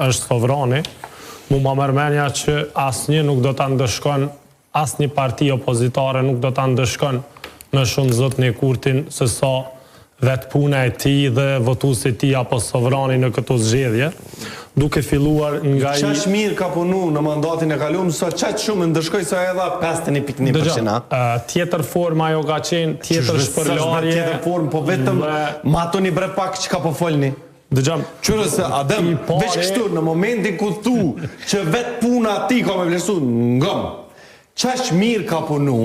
është sovrani, mu ma merr menja që asnjë nuk do ta ndëshkon, asnjë parti opozitare nuk do ta ndëshkon më shumë zotni Kurtin se sa vetë puna e tij dhe votuesit e tij apo sovrani në këto zgjedhje, duke filluar nga i. Qaq mirë ka punu në mandatin e kalum sa qaq shumë e ndëshkoi sa e dha 51.1%, a? Tjetër formë ajo ka qenë, tjetër shpërlarje. Tjetër formë, po vetëm matoni bre pak çka po folni. Dëgjom. Qyre se Adem, veç kështu në momentin ku thu që vetë puna e tij ka me vlerësu, ngom. Qaq mirë ka punu,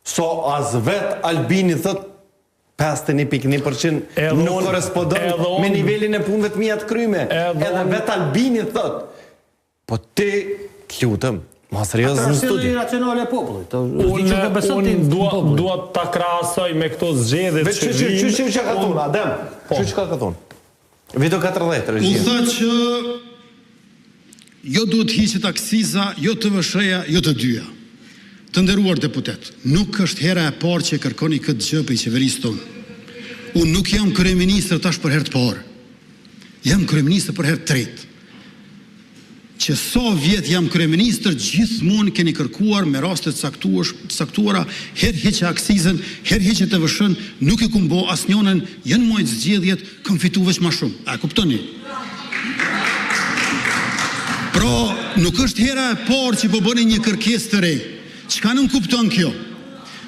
sa as vetë Albini thot 51.1% nuk korrespondon me nivelin e punëve të mia të kryme. Edhe vetë Albini thot, po ti, të lutem, ma serioz në studio. Atë racionale e popullit. Unë po unë dua dua ta krahasoj me këto zgjedhjet që vijnë. Veç çka ka thonë Adem? Po. Çka ka thonë? Video 40, regjia. U tha që jo duhet të hiqet akciza, jo TVSH-ja, jo të dyja. Të nderuar deputetë, nuk është hera e parë që e kërkoni këtë gjë prej qeverisë tonë. Unë nuk jam kryeministër tash për herë të parë. Jam kryeministër për herë të tretë. Që sa vjet jam kryeministër gjithmonë keni kërkuar me raste të caktuara herë hiqe akcizën, herë hiqe TVSH-në, nuk e kum bo asnjonën, janë majt zgjedhjet, kam fitu veç ma shumë. A e kuptoni? Pra, nuk është hera e parë që po bëni një kërkesë të re. Çka nënkupton kjo?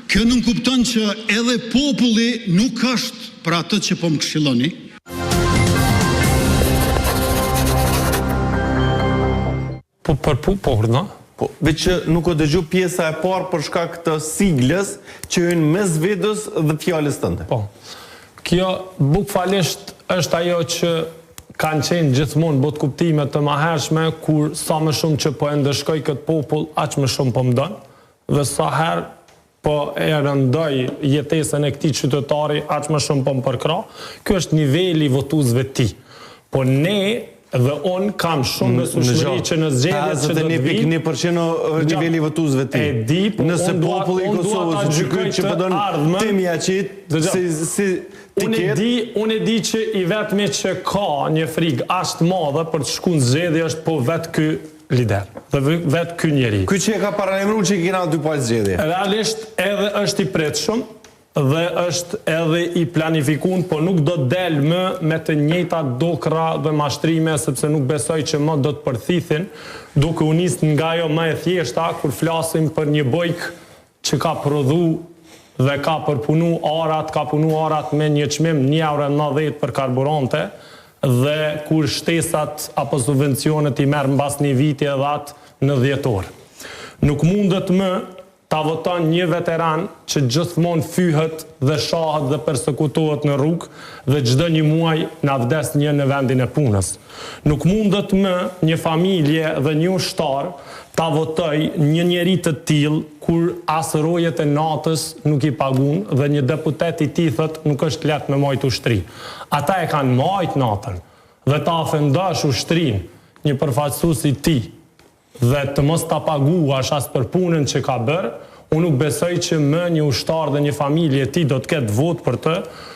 Kjo nënkupton që edhe populli nuk është për atë që po më këshilloni. Po për pu po urdhno. Po, veç që nuk u dëgju pjesa e parë për shkak të siglës që hyn mes videos dhe fjalës tënde. Po. Kjo bukfalisht është ajo që kanë qenë gjithmonë botëkuptime të mahershme kur sa më shumë që po e ndëshkoj këtë popull aq më shumë po më don dhe sa herë po e rëndoj jetesën e këtij qytetari aq më shumë po më përkrah, ky është niveli i votuesve të tij. Po ne dhe unë kam shumë besueshmëri që në zgjedhjet që do të vijnë 51.1% është niveli i votuesve të tij. E di, po Nëse populli i Kosovës gjykon që po don ti m'ia qit si si Unë e di, unë e di që i vetmi që ka një frikë aq të madhe për të shku në zgjedhje është po vetë ky lider dhe vetë ky njeri. Ky që e ka paralajmëruar që i kena dy palë zgjedhje. Realisht edhe është i pritshëm dhe është edhe i planifikun, po nuk do të del më me të njëjtat dokrra dhe mashtrime sepse nuk besoj që më do të përthithin, duke u nis nga ajo më e thjeshta kur flasim për një bujk që ka prodhu dhe ka përpunu arat, ka punu arat me një çmim një euro e 90 për karburante dhe kur shtesat apo subvencionet i merr mbas një viti edhe atë në dhjetor. Nuk mundet më ta voton një veteran që gjithmonë fyhet dhe shahet dhe persekutohet në rrugë dhe çdo një muaj na vdes një në vendin e punës. Nuk mundet më një familje dhe një ushtar ta votoj një njeri të tillë kur as rojet e natës nuk i pagun dhe një deputet i tij thotë nuk është lehtë me majt ushtri. Ata e kanë majt natën dhe ta ofendosh ushtrinë një përfaqësues i tij dhe të mos ta paguash as për punën që ka bërë, unë nuk besoj që më një ushtar dhe një familje e tij do të ketë votë për të.